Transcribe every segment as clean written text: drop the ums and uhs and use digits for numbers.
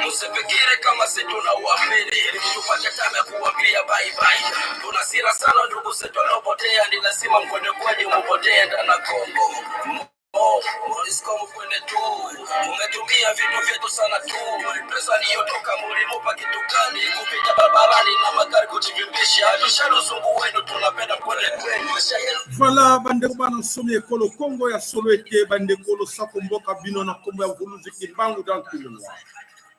Msifikiri kama si tunauamini, tupate time ya kuwambia bye bye. Tuna hasira sana ndugu zetu waliopotea, ni lazima mkwende kwenye mupotee ndana Kongo Oh, MONUSCO mkwende tu, mumetumia vitu vyetu sana tu. Pesa iliyotoka mulimupa kitu gani? Kupita barabarani na magari kujivimbisha, tushaluzungu wenu, tunapenda kwende kwenu. Maisha yenu. Voilà, bandeko bana nsomi ekolo Kongo, ya solo ete bandeko, losako mboka bino na nkombo ya Mvuluzi Kimbangu dans tout le noir.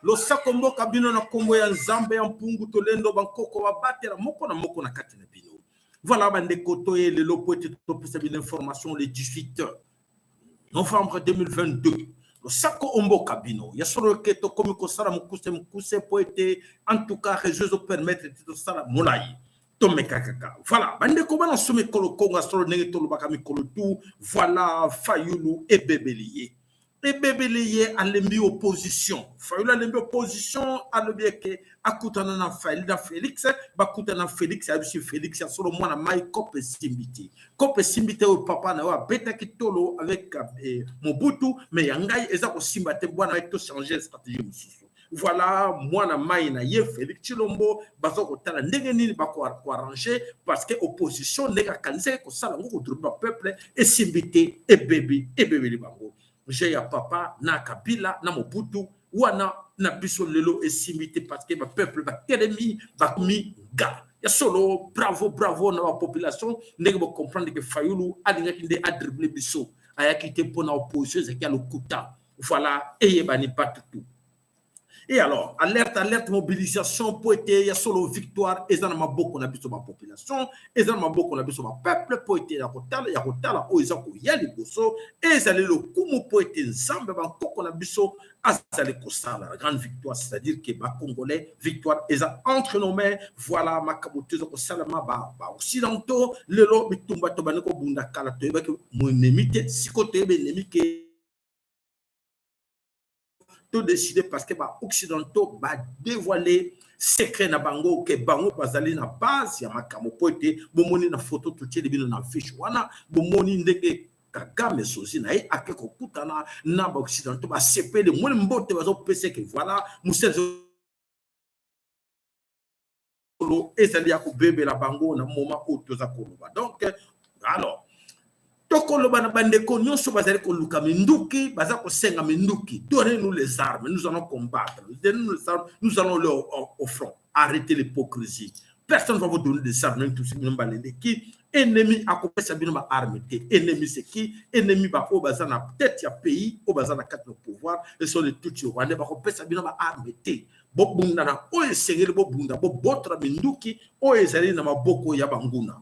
Losako mboka bino na nkombo ya Nzambe ya Mpungu Tolendo, bankoko babatela moko na moko na kati na bino. Voilà, bandeko, toye lelo po ete topesa bino information le 18 novembre 2022. Losako omboka bino, ya solo eke tokomi kosala mokuse mokuse po ete en tout cas réseau ezopermettre te tosala molai, tomeka kaka. Voilà, bandeko bana somi ekolo Kongo, ya solo ndenge tolobaka mikolo tu. Voilà, Fayulu ebebeli ye, ebebeli ye, alembi opposition. Fayulu alembi opposition, alobi eke akutana na Fayulu na Félix, bakutana na Félix, ayebisi Félix ya solo: mwana mai, kope esimbi te, kope esimbi te. Oyo papa na yo abetaki tolo avec Mobutu, mais ya ngai eza kosimba te. Bwana mai, tochange stratégie mosusu. Voilà, mwana mai na ye Félix Tshilombo baza kotala ndenge nini bakoarranger, parce que opposition ndenge akanisaki kosala yango, kodrobe bapeuple, esimbi te, ebebi, ebebeli bango. Je ya papa na Kabila na Mobutu wana na biso lelo esimbi te, parce que bapeuple batelemi, bakomi nga ya solo. Bravo, bravo na bapopulation ndenge bocomprendre ke Fayulu alingaki nde adrible biso, ayaki te mpona opposition, ezalaki ya lokuta. Voilà, eyebani batutu. Et alors, alerte, alerte, mobilisation po ete ya solo victoire eza na maboko na biso bapopulation, eza na maboko na biso bapeuple, po ete ya kotala, ya kotala oyo eza koya liboso ezali lokumu, po ete Nzambe bankoko na biso azali kosala la grande victoire, c'est-à-dire que bacongolais, victoire eza entre nos mains. Voilà, makambo to eza kosalama, baoccidentaux lelo bitumba tobandi kobunda kala, toyebaki moennemi te, sikoyo toyebi ennemi ke todécide, parce que baoccidentaux badévoile secret na bango ke bango bazali na base ya makambo, po ete bomoni na photo totieli bino na fiche wana, bomoni ndenge Kagame sozi na ye ake kokutana na baoccidentaux, basepeli, moni mbote bazopesa ke voilà, mosala ezali ya kobebela bango na moment oyo toza koloba. Donc alors, tokoloba na bandeko nyonso bazali koluka minduki, baza kosenga minduki: donnez-nous les armes, nous allons combattre, donnez-nous les armes, nous allons aller au front. Arrêtez l'hypocrisie, personne ne va vous donner des armes. Même tout bino baleleki, ennemi akopesa bino baarme te. Ennemi, c'est qui? Ennemi, baoyo baza na tête ya pays, oyo baza na kati na pouvoir, ce sont les Tutsi rwandais. Bakopesa bino baarme te. Bobunda na oyo esengeli bobunda, bobotola minduki oyo ezali na maboko ya banguna.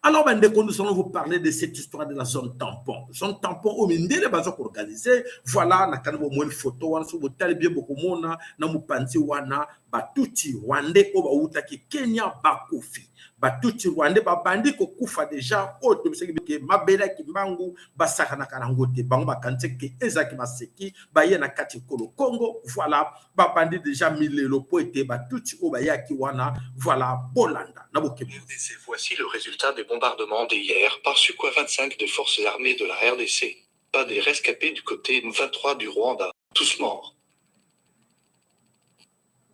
Alors, bandeko, nous allons vous parler de cette histoire de la zone tampon. Zone tampon oyo mindele baza koorganiser. Voilà, na kani bomoni photo wana, soki botali bien bokomona na mopanzi wana batutsi rwandais oyo bawutaki Kenya bakufi. Batutsi rwandais babandi kokufa déjà. Oyo tobisaki ke mabele ya Kimbangu basakanaka nango te, bango bakanisi ke ezalaki maseki, baye na kati ekolo Congo. Voilà, babandi déjà milelo po ete batutsi oyo bayaki wana. Voilà, bolanda na bokebi. RDC, voici le résultat des bombardements d'hier par Sukhoi 25 des forces armées de la RDC. Pas des rescapés du côté 23 du Rwanda, tous morts.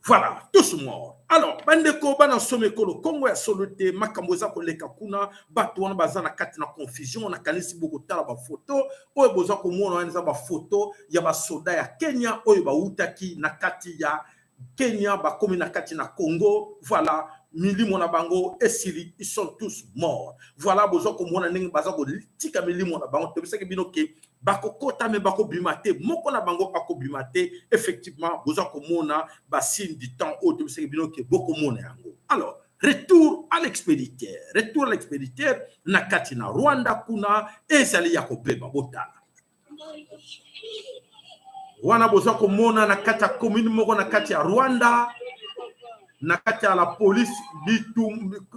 Voilà, tous morts. Alors, bandeko bana somi ekolo Kongo, ya solo te makambo eza koleka kuna, bato wana baza na kati na confusion. Nakanisi bokotala bafoto oyo boza komona wana, eza bafoto ya basoda ya Kenya oyo bawutaki na kati ya Kenya, bakomi na kati na Congo. Voilà, milimo na bango esili, ils sont tous morts. Voilà, boza komona ndenge baza kotika milimo na bango. Tobisaki bino ke bakokota me bakobima te, moko na bango akobima te. Effectivement, boza komona basigne du temps oyo tobisaki bino ke bokomona yango. Alors, retour à l'expéditeur, retour à l'expéditeur. Na kati na Rwanda kuna ezali ya kobeba. Botala wana, boza komona na kati ya commune moko na kati ya Rwanda, na kati ya la police, bitu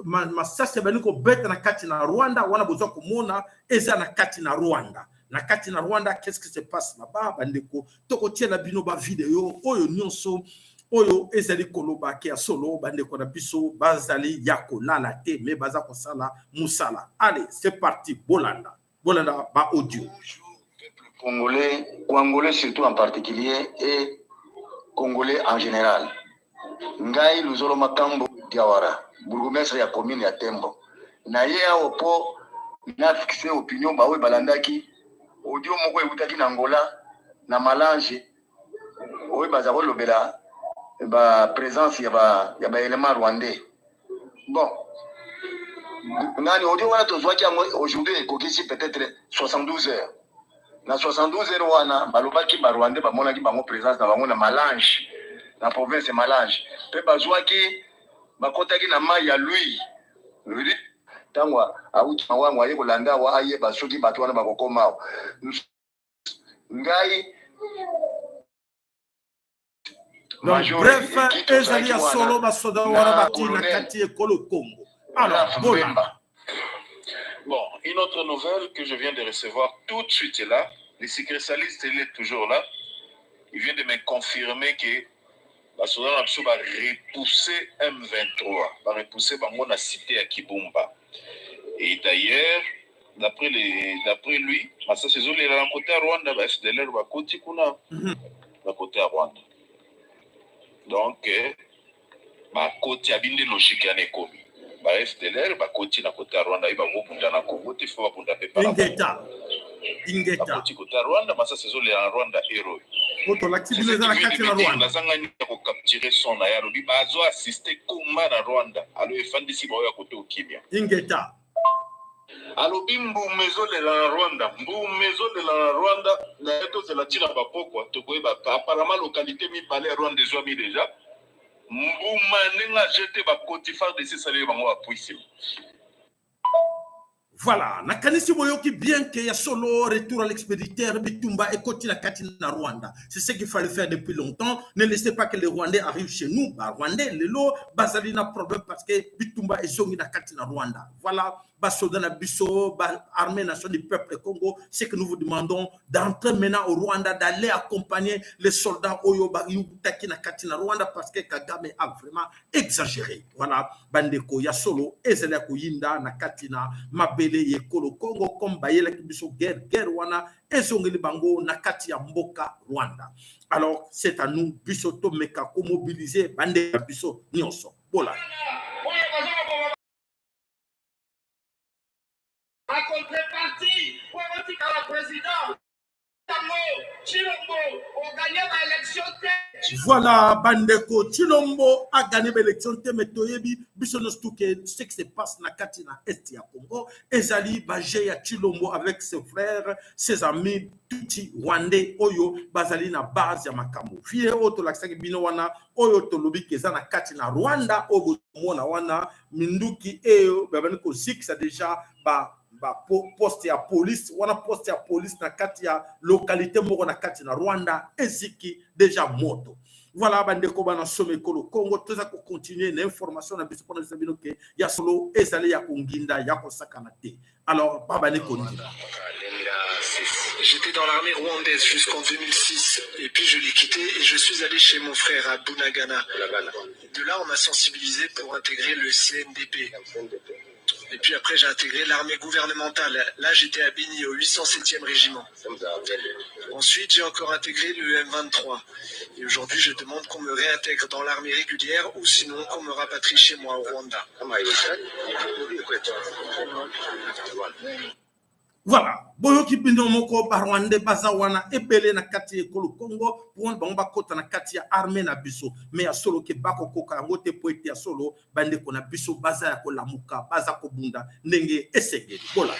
masasi ebandi kobeta na kati na Rwanda wana. Boza komona eza na kati na Rwanda, na kati na Rwanda. Qu'est-ce qui se passe là-bas, bandeko? Tokotiela bino bavideo oyo nyonso oyo ezali koloba ke ya solo bandeko na biso bazali ya kolala te, me baza kosala mosala. Allez, c'est parti, bolanda, bolanda ba audio. Bonjour, peuple congolais, congolais surtout en particulier, et Congolais. Congolais en général, ngai Luzolo Makambo Diawara, bourgmestre ya commune ya Tembo, naye awa mpo na fixe opinion baoyo balandaki audio moko eutaki na Angola na Malange oyo baza kolobela ba présence ya ba ya ba éléments rwandais. Bon, nani audio wana tozwaki yango aujourd'hui ekokisi peut-être 72 heures. Na 72 heures wana balobaki ba rwandais bamonaki bango présence na bango na Malange, na province ya Malange, mpe bazwaki bakotaki na mai ya Lui. Ntango awuti mawango aye kolanda awa ayeba soki bato wana bakokoma awa. Ngai Donc, bref, ezali ya solo basoda wana bati na kati ekolo Congo. Alors, Bola. Bon, une autre nouvelle que je viens de recevoir tout de suite est là. Le succursalistes, il est toujours là. Il vient de me confirmer que basoda na biso barepousse M23, barepousse bango na cité ya Kibumba. Et d'ailleurs, d'après les d'après lui, masasi ezolela na côté ya Rwanda, ba FDLR bakoti kuna na côté ya Rwanda. Donc bakoti abi nde logique yana ekomi ba FDLR bakoti na côté ya Rwanda, ye bakobunda na Congo te, fo babunda mpe par Ingeta. Ingeta. Bakoti côté ya Rwanda, masasi ezolela na Rwanda ero. Po tolakisi bino eza na kati na Rwanda. Nazangani ya kocapturer son na ye, alobi bazo assister komba na Rwanda, alo efandisi baoyo ya kote okimia. Ingeta. Alobi mbuma ezolela na Rwanda, mbuma ezolela na Rwanda. Na ye tozela ntina bapokwa tokoyeba. Apparemment localité mibale ya Rwanda ezwami déjà mbuma, ndenge ajete bakoti FARDC esaleli bango bapwisi. Voilà, nakanisi boyoki bien que ya solo, retour à l'expéditeur, bitumba ekoti na kati na Rwanda. C'est ce qu'il fallait faire depuis longtemps. Ne laissez pas que les Rwandais arrivent chez nous. Ba Rwandais lelo bazali na problème parce que bitumba ezongi na kati na Rwanda. Voilà, basoda na biso, ba armée nationale du peuple Congo, c'est que nous vous demandons d'entrer maintenant au Rwanda, d'aller accompagner les soldats oyo bayutaki na kati na Rwanda parce que Kagame a vraiment exagéré. Voilà, bandeko, ya solo ezali ya koyinda na kati na mabele ya ekolo Congo, comme bayelaki biso guerre, guerre wana ezongeli bango na kati ya mboka Rwanda. Alors c'est à nous, biso tomeka komobiliser bandeko na biso nyonso. Bola. En contrepartie po otikala président yango, Tshilombo ogagner baélection te. Voilà, bandeko, Tshilombo a gagné l'élection te, mais toyebi biso nyonso que ce qui se passe na kati na est ya Congo ezali bajeu ya Tshilombo avec ses frères, ses amis tutsi rwandais oyo bazali na base ya makambo fie oyo tolakisaki bino wana, oyo tolobi ke eza na kati na Rwanda, oyo bozomona wana minduki eyo babandi kozikisa déjà ba ba poste ya police wana, poste ya police na kati ya localité moko na kati na Rwanda eziki déjà moto. Voilà, bandeko bana soma ekolo Congo, toza kocontinue na information na biso mpona biso bino ke ya solo ezali ya konginda ya kosakana te. Alors babandi kondima. J'étais dans l'armée rwandaise jusqu'en 2006 et puis je l'ai quitté et je suis allé chez mon frère à Bunagana. De là, on m'a sensibilisé pour intégrer le CNDP. Et puis après, j'ai intégré l'armée gouvernementale. Là, j'étais à Beni, au 807e régiment. Ensuite, j'ai encore intégré le M23. Et aujourd'hui, je demande qu'on me réintègre dans l'armée régulière ou sinon qu'on me rapatrie chez moi au Rwanda. Voilà, boyoki bino moko, barwandais baza wana ebele na kati ya ekolo Congo mpo bango bakota na kati ya armée na biso. Mais ya solo ke bakokoka yango te, po ete ya solo bandeko na biso baza ya kolamuka, baza kobunda ndenge esengeli. Bola.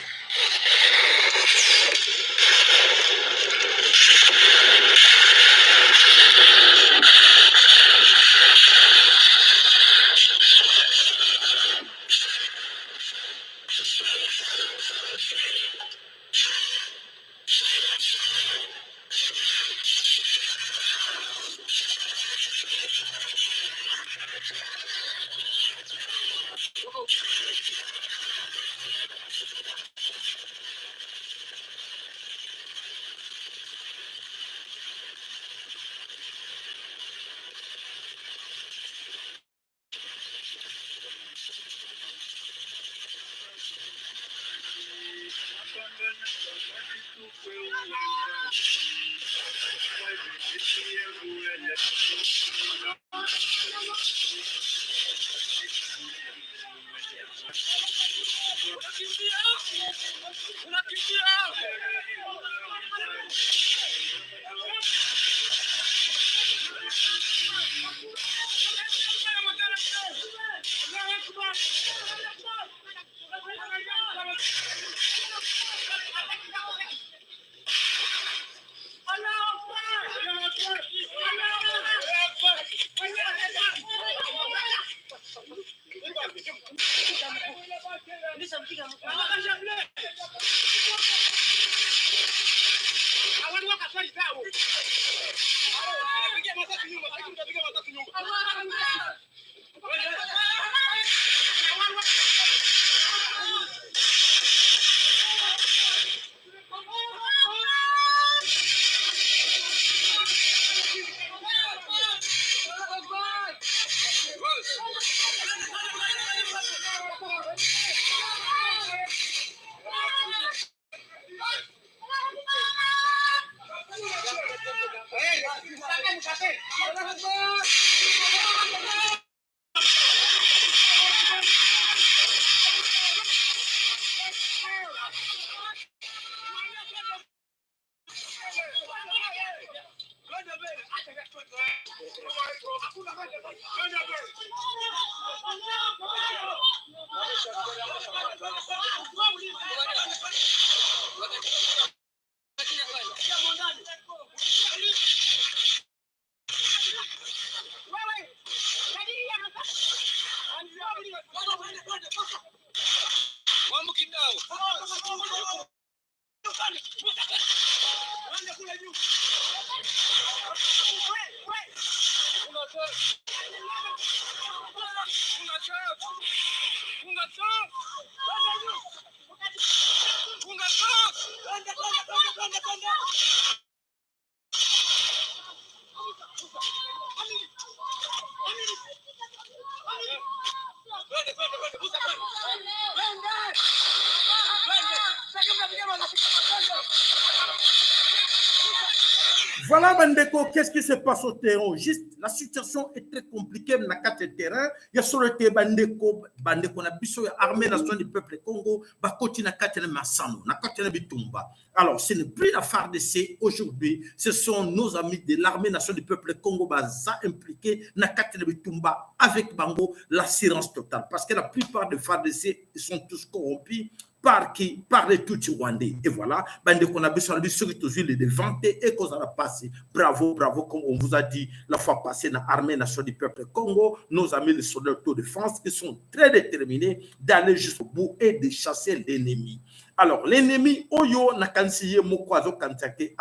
Voilà, Bandeko, qu'est-ce qui se passe au terrain? Juste, la situation est très compliquée dans le terrain. Il y a sur le terrain, Bandeko, Bandeko, na biso, armée nationale du peuple Congo, bakoti na kati na masano, na kati na bitumba. Alors, ce n'est plus la FARDC aujourd'hui, ce sont nos amis de l'armée nationale du peuple Congo, baza impliqués na kati na bitumba avec bango, l'assurance totale. Parce que la plupart des FARDC, ils sont tous corrompus. Par qui? Par les Tutsis rwandais. Et voilà, bandeko na biso, na biso qui les devant et qu'on a passé. Bravo, bravo, comme on vous a dit la fois passée dans l'armée nationale du peuple Congo, nos amis les soldats d'autodéfense qui sont très déterminés d'aller jusqu'au bout et de chasser l'ennemi. Alors, l'ennemi, oyo, nakanisi ye moko azo kanisa ke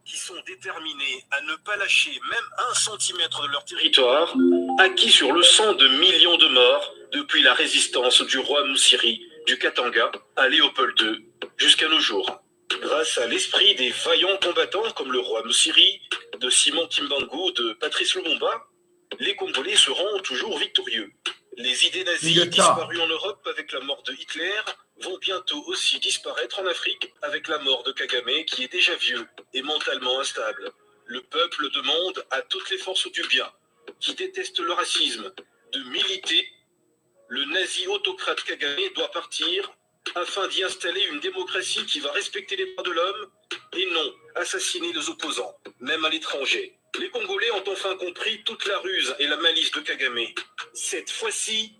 qui sont déterminés à ne pas lâcher même un centimètre de leur territoire, acquis sur le sang de millions de morts depuis la résistance du roi Msiri du Katanga à Léopold II jusqu'à nos jours. Grâce à l'esprit des vaillants combattants comme le roi Msiri, de Simon Kimbangu, de Patrice Lumumba, les Congolais seront toujours victorieux. Les idées nazies Ingeta. disparues en Europe avec la mort de Hitler vont bientôt aussi disparaître en Afrique avec la mort de Kagame qui est déjà vieux et mentalement instable. Le peuple demande à toutes les forces du bien, qui détestent le racisme, de militer. Le nazi autocrate Kagame doit partir afin d'y installer une démocratie qui va respecter les droits de l'homme et non assassiner les opposants, même à l'étranger. Les Congolais ont enfin compris toute la ruse et la malice de Kagame. Cette fois-ci,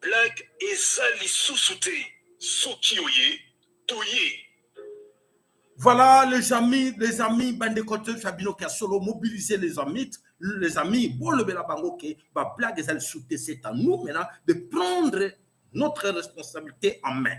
Black et Zali Soussouté, Sokioye, Toye. Voilà les amis, bandeko Fabino Solo, mobiliser les amis, bon le bela bango ke, ba blague ezali souté, c'est à nous maintenant de prendre notre responsabilité en main.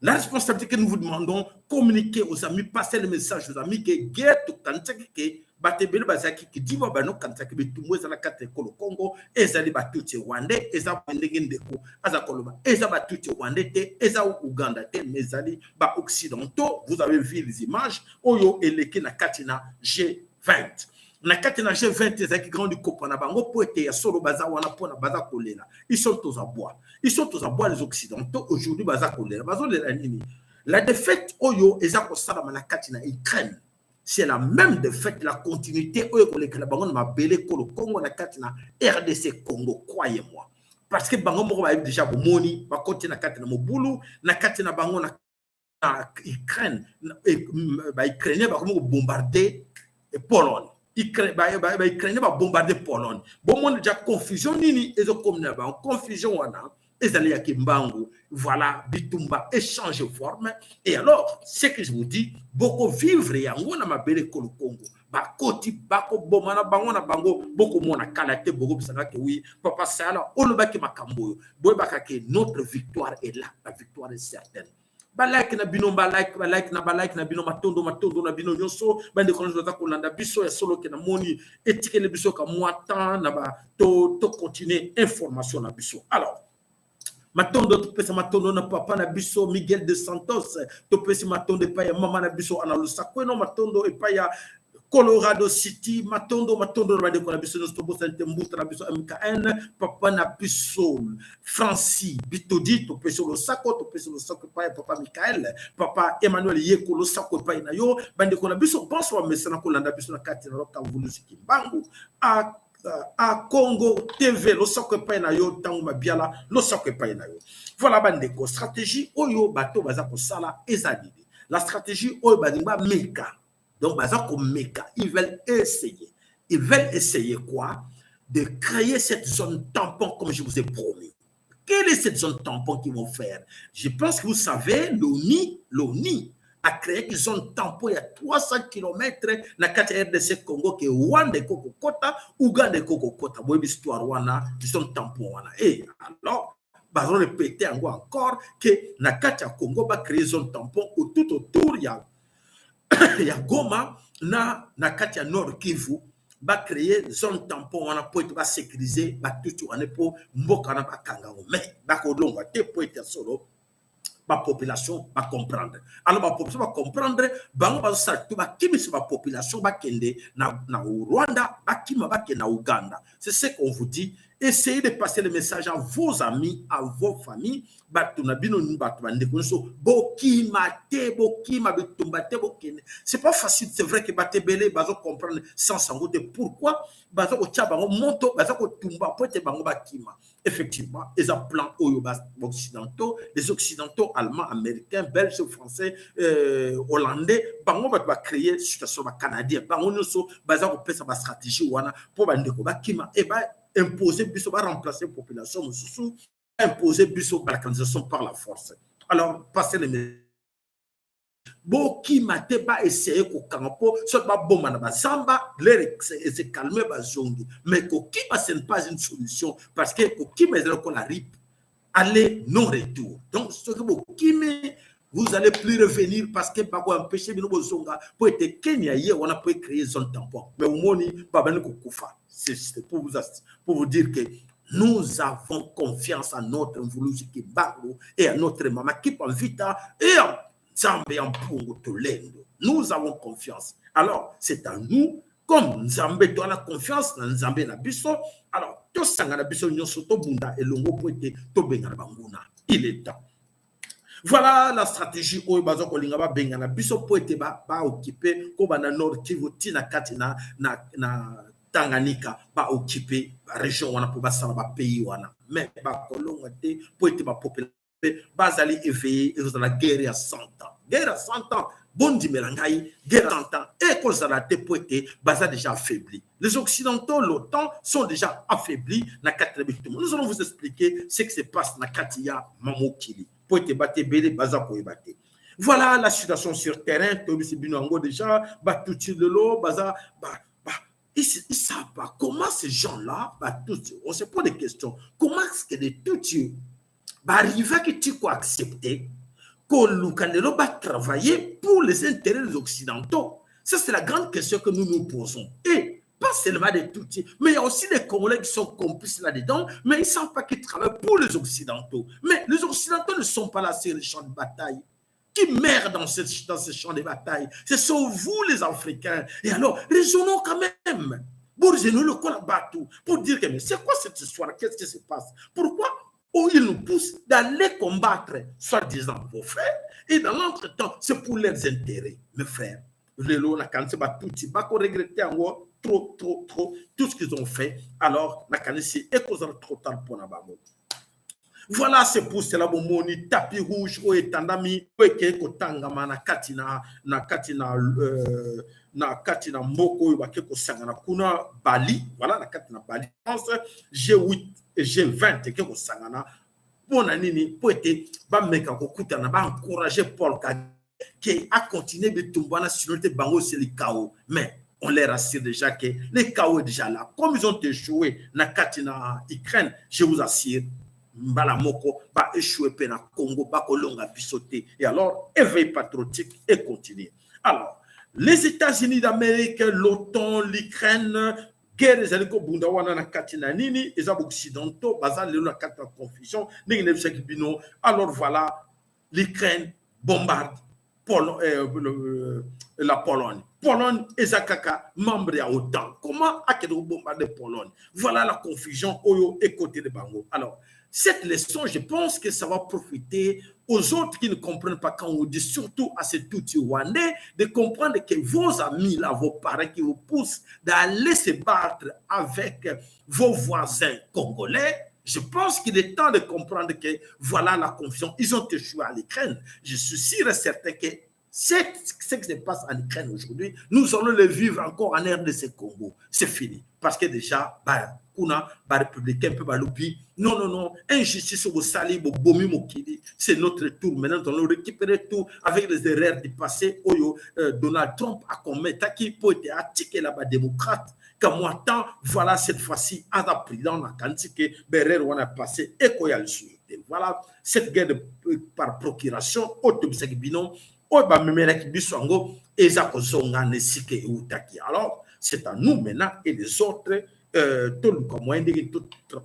La responsabilité que nous vous demandons, communiquer aux amis, passer le message aux amis que guerre to kanisa ke bato ebele bazalaki kidiba bano kanisaki bitumbu eza na kati ya ekolo Congo, ezali batutsi rwandais, eza ndenge ndeko aza koloba, eza batutsi rwandais te, eza Uganda te, mais ezali ba occidentaux. Vous avez vu les images oyo eleki na kati na G20. Na kati na G20 ezalaki grande kopa na bango po ete ya solo baza wana mpona baza kolela. Ils sont aux abois, ils sont aux abois, les occidentaux aujourd'hui. Baza kolela, bazolela nini? La défaite oyo eza kosalama na kati na Ukraine. C'est la même défaite, la continuité oyo ekolekela bango na mabele ekolo Congo, na kati na RDC Congo, croyez-moi. Parce que bango moko bayebi déjà, bomoni bakoti na kati na mobulu na kati na bango na Ukraine. Baukrainien bakomi kobombarde Pologne, Baukrainien babombarde Pologne. Bomoni déjà confusion nini ezokomi na bango. Confusion wana ezali ya Kimbangu. Voilà, bitumba échange forme. Et alors, ce que je vous dis, bokovivre yango na mabele ekolo Congo. Bakoti, bakoboma na bango na bango. Bokomona kala te, bokobisanga ke oui, papa Sala olobaki makambo oyo. Boyebaka ke notre victoire est là, la victoire est certaine. Balike na bino, balike, balike na balike na bino. Matondo, matondo na bino nyonso, bandeko nyonso baza kolanda biso. Ya solo ke namoni etikeli biso ka mwa temps na ba to continuer information na biso. Alors, matondo, topesa matondo na papa na biso Miguel de Santos, topesi matondo epai ya mama na biso Ana Lusakweno, matondo epai ya Colorado City, matondo, matondo na bandeko na biso nyonso. Tobosani te mbuta na biso MKN, papa na biso Francis Bitodi, topesi losako, topesi losako epai ya papa Michael, papa Emmanuel Yeko, losako epai na yo. Bandeko na biso bonso bamesana kolanda biso na kati na Roka Mvuluzi Kimbangu a Congo TV, losako epai na yo. Ntango mabiala, losako epai na yo. Voilà bandeko, stratégie oyo bato baza kosala eza nini? La stratégie oyo balingi bameka, donc baza komeka, ils veulent essayer. Ils veulent essayer quoi? De créer cette zone tampon, comme je vous ai promis. Quelle est cette zone tampon qu'ils vont faire? Je pense que vous savez, l'ONU a créé une zone tampon il y a 300 km na kati ya RDC Congo, ke Rwanda ekokokota, Uganda ekokokota. Boyebi histoire wana, zone tampon wana. Et alors, bazo répéter yango encore ke na kati ya Congo bacréer zone tampon tout autour ya Goma na kati ya Nord Kivu. Bacréer zone tampon wana po ete basécuriser batuti wana, mpo mboka wana bakanga yango. Mais bakolongwa te, po ete ya solo bapopulation bacomprendre. Alors bapopulation bacomprendre, bango bazosala to bakimisa bapopulation, bakende na Rwanda, bakima, bakende na Uganda. C'est ce qu'on vous dit. Essayez de passer le message à vos amis, à vos familles, bato na bino, bato bandeko nyonso, bokima te, bokima bitumba te, bokende. C'est pas facile, c'est vrai que bato ebele bazocomprendre sens yango te. Pourquoi baza kotia bango moto, baza kotumba po ete bango bakima? Effectivement, eza plan oyo baoccidentaux, les Occidentaux, Allemands, Américains, Belges, Français, Hollandais, bango bato bacréer situation, Bacanadien, bango nyonso baza kopesa bastratégie wana mpo bandeko bakima e baimposer biso, baremplacer population mosusu, imposer biso balkanisation par la force. Alors, passer les bokima te, baessaye kokanga mpo soki baboma na bazamba, l'heure ese calme, bazongi. Mais kokima, ce n'est pas une solution, parce que kokima ezali lokola rip, aller non retour. Donc soki bokimi, vous allez plus revenir, parce que bako empêcher bino bozonga, po ete Kenya ye wana po créer zone tampon. Mais omoni babandi kokufa. C'est pour vous dire que nous avons confiance à notre Mvuluzi Kimbangu et à notre Mama Kimpa Vita et à Nzambe ya Mpungu Tulendo. Nous avons confiance. Alors, c'est à nous, comme Nzambe, toza na confiance na Nzambe na biso. Alors, tosangana biso nyonso, tobunda elongo po ete tobengana banguna. Il est temps. Voilà la stratégie oyo baza kolinga babengana biso po ete baoccuper kobanda Nord Kivu ntina kati na Tanganyika, baoccuper région wana mpo basala bapays wana. Mais bakolonga te, po ete bapopulation bazali éveillé. Ekozala guerre ya 100 ans, guerre ya 100 ans. Bondimela ngai, guerre ya 100 ans ekozala te, po ete baza déjà affaiblis. Les Occidentaux, l'OTAN sont déjà affaiblis na kati na bitumba. Nous allons vous expliquer ce qui se passe na kati ya mamokili, po ete bato ebele baza koyeba te. Voilà la situation sur terrain. Toyebisi bino yango déjà. Batuti lelo baza ba, ils savent pas comment ces gens-là, Batutsi, on se pose des questions. Comment est-ce que les Tutsis barrivaki ti koaccepter koluka lelo batravailler pour les intérêts des Occidentaux? Ça, c'est la grande question que nous nous posons. Et pas seulement des Tutsis, mais il y a aussi des Congolais qui sont complices là-dedans, mais ils ne savent pas qu'ils travaillent pour les Occidentaux. Mais les Occidentaux ne sont pas là sur les champs de bataille. Qui meurt dans ce champ de bataille? Ce sont vous, les Africains. Et alors, raisonnons quand même. Le bateau pour dire que mais c'est quoi cette histoire? Qu'est-ce qui se passe? Pourquoi? Oh, ils nous poussent d'aller combattre, soi-disant, vos frères, et dans l'entretemps, c'est pour leurs intérêts, mes frères. Lelo nakanisi batutsi bakoregretter yango trop, trop, trop, tout ce qu'ils ont fait. Alors nakanisi ekozala trop tard mpona bango. Voilà, c'est pour cela bomoni tapis rouge oyo etandami, oyo ekei kotangama na kati na mboka oyo bake kosangana kuna, Bali. Voilà, na kati na Bali, G8 et G20 eke kosangana. Mpo na nini? Mpo ete bameka kokutana, baencourager Paul Kagame ke acontinuer bitumba wana, sinon te bango c'est le chaos. Mais on les rassure déjà que le chaos est déjà là. Comme ils ont échoué na kati na Ukraine, je vous assure, mbala moko baéchoué mpe na Congo, bakolonga biso te. Et alors, éveil patriotique et continue. Alors, les États-Unis d'Amérique, l'OTAN, l'Ukraine, guerre ezali kobunda wana na kati na nini, eza baoccidentaux baza lelo na kati na confusion ndenge nayebisaki bino. Alors voilà, l'Ukraine bombarde la Pologne. Pologne eza kaka membre ya OTAN, comment akende kobombarde Pologne? Voilà la confusion oyo ekotele bango. Alors, cette leçon, je pense que ça va profiter aux autres qui ne comprennent pas quand on dit, surtout à ces Tutsis rwandais, de comprendre que vos amis là, vos parents qui vous poussent d'aller se battre avec vos voisins congolais, je pense qu'il est temps de comprendre que voilà la confusion. Ils ont échoué à l'Ukraine. Je suis sûr et certain que ce qui se passe en Ukraine aujourd'hui, nous allons le vivre encore en RDC Congo. C'est fini. Parce que déjà, bah, kuna barépublicain mpe balobi: non, non, non, injustice bosali, bobomi mokili, c'est notre tour maintenant, nous allons récupérer tout avec les erreurs du passé oyo Donald Trump akometaki mpo ete atikela badémocrate kamwa temps. Voilà, cette fois-ci aza président, nakanisi ke baerreur wana passé ekoya lisusu te. Voilà cette guerre par procuration oyo tobisaki bino, oyo bamemelaki biso yango, eza kozonga na esika eutaki. Alors, c'est à nous maintenant et les autres, toluka moyen ndenge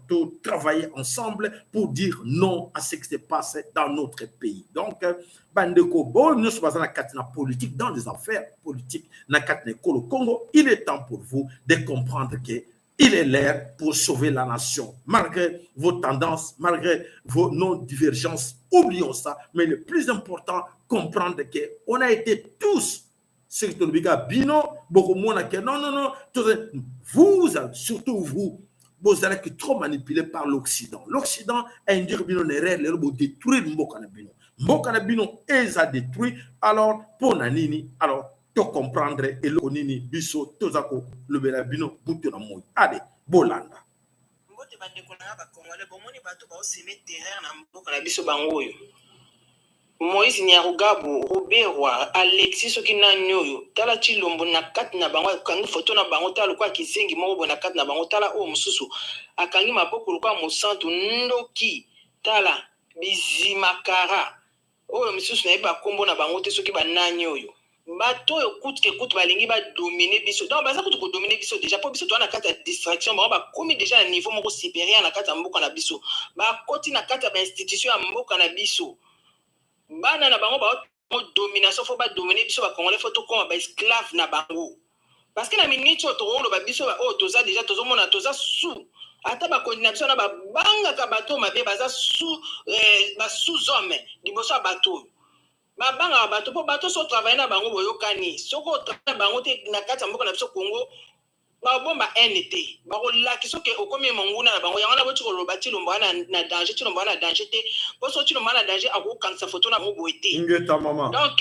to travailler ensemble pour dire non à ce qui se passe dans notre pays. Donc, bandeko bo nyonso baza na kati na politique, dans les affaires politiques na kati na ekolo Congo, il est temps pour vous de comprendre que il est l'heure pour sauver la nation. Malgré vos tendances, malgré vos non-divergences, oublions ça. Mais le plus important, comprendre qu'on a été tous ceux qui bino bokomona ke non, non, non, vous, surtout vous, bozalaki trop manipulé par l'Occident. L'Occident a induire bino na erreur, lelo bodétruire mboka na bino, mboka na bino eza détruit. Alors mpo na nini? Alors tocomprendre eloko nini biso toza kolobela bino butu na moi. Ale, bolanda. Mbote bandeko na nga bacongolais. Bomoni bato baosemer terreur na mboka na biso, bango oyo: Moïse Nyarugabo, Ruberwa, Alexis, soki nani oyo. Tala Tshilombo na kati na bango, akangi foto na bango. Tala lokola kizengi moko boye na kati na bango. Tala oyo mosusu akangi maboko lokola mosantu ndoki. Tala Bizimakara oyo misusu, nayebi bakombo na bango te, soki banani oyo. Bato oyo kutu ke kutu balingi badominer biso. Donc baza kutu kodominer biso déjà, mpo biso toza na kati ya distraction. Bango bakomi déjà na niveau moko supérieur na kati ya mboka na biso, bakoti na kati ya bainstitution ya mboka na biso. Bana na bango bao domination, faut badominer biso bacongolais, faut tokóma baesclave na bango. Parce que na miniti oyo tokoloba, biso oyo toza déjà, tozomona toza sous, ata bakonzi na biso wana babangaka bato oyo mabe, baza sous basous homme liboso ya bato oyo. Babangaka bato mpo bato so otravailler na bango, boyokani. Soki otravailler na bango te na kati ya mboka na biso Congo, babomba haine te, bakolakisa soki okomi monguna na bango. Yango wana boti koloba Tshilombo wana na danger, Tshilombo wana na danger te, mpo so Tshilombo wana na danger, akokangisa foto na bango boye te. Ingeta mama. Donc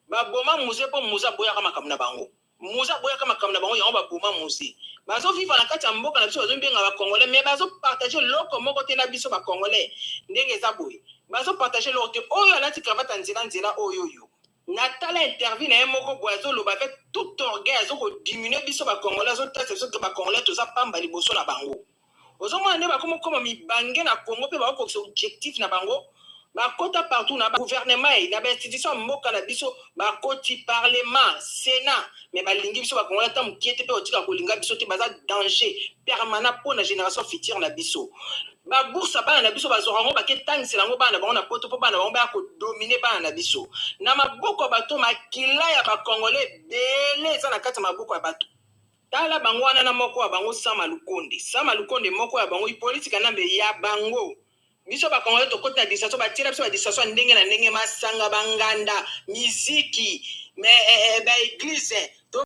baboma Mzee mpo Mzee aboyaka makambo na bango. Mzee aboyaka makambo na bango, yango baboma Mzee. Bazovivre na kati ya mboka na biso, bazobenga bacongolais, mais bazopartager eloko moko te na biso bacongolais. Ndenge eza boye, bazopartager eloko te. Oyo alati cravate ya nzela nzela oyo, oyo natala interview na ye moko boye, azoloba avec tout orgueil, azokodiminuer biso bacongolais, azotasa biso ke bacongolais toza pamba liboso na bango. Ozomona nde bakoma koma mibange na Congo mpe bakokokisa objectif na bango. Bakota partout na gouvernement, na bainstitution ya mboka na biso, bakoti parlement, sénat, mais balingi biso bacongolais ata mokie te, mpe otika kolinga biso te. Baza danger permanent mpo na génération future na biso. Babourse bana na biso bazwaka yango, baketangisela yango bana na bango na Poto, mpo bana bango baya kodominer bana na biso. Na maboko ya bato, makila ya bacongolais ebele eza na kati ya maboko ya bato. Tala bango wana na moko ya bango, Sama Lukonde. Sama Lukonde moko ya bango, Hippolyte Kanambe ya bango. Biso bakongolais tokoti na distraction, batiela biso badistraction ya ndenge na ndenge, masanga, banganda, miziki, me eh, eh, baeglise.